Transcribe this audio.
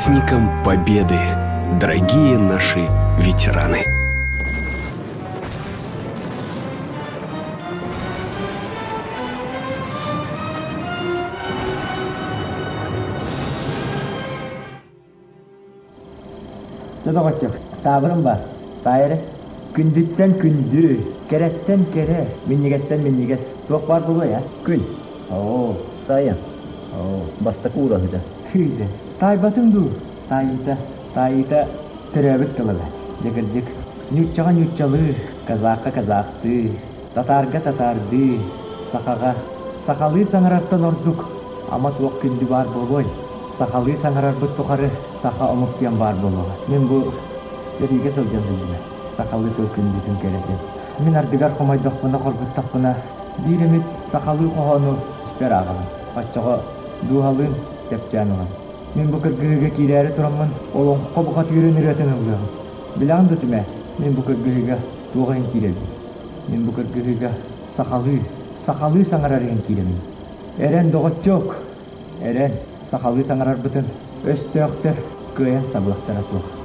праздником Победы, дорогие наши ветераны! Доҕоччук, таабырын бар, таайары. Күндүттэн күндү, кэрэттэн кэрэ, минньигэстэн минньигэс. Туох баар буолуой, а? Күн. Оо, сайын. Оо, бастакы уураһыта. Хүйдэ. Таайбатыҥ дуу? Таайыыта, таайыыта төрөөбүт тыла да. Дьэ кырдьык. Ньууччаҕа ньууччалыы, казахха казахтыы, татаарга татаардыы, сахаҕа сахалыы саҥарартан ордук ама туох күндү баар буолуой? Сахалыы саҥарарбыт тухары саха омук диэн баар буолуоҕа. Мин бу сэриигэ сылдьан биллим. Сахалыы тыл күндүтүн кэрэтин. Мин ардыгар хомойдохпуна, хоргуттахпына, биир эмит сахалыы хоһоону испэр ааҕабын. Оччоҕо дууһалыын чэпчээн ылан. Мин бу кыргыһыыга киирээри тураммын, олоҥхо бухатыырын ырыатын ыллыаҕым. Билэҕин да Түмээс, мин бу кыргыһыыга туох иһин киирэбин? Мин бу кыргыһыыга сахалыы, сахалыы саҥарар иһин киирэбин. Эрэн, доҕоччуок! Эрэн, сахалыы саҥарарбытын өстөөхтөр кыайан сабыахтара суох.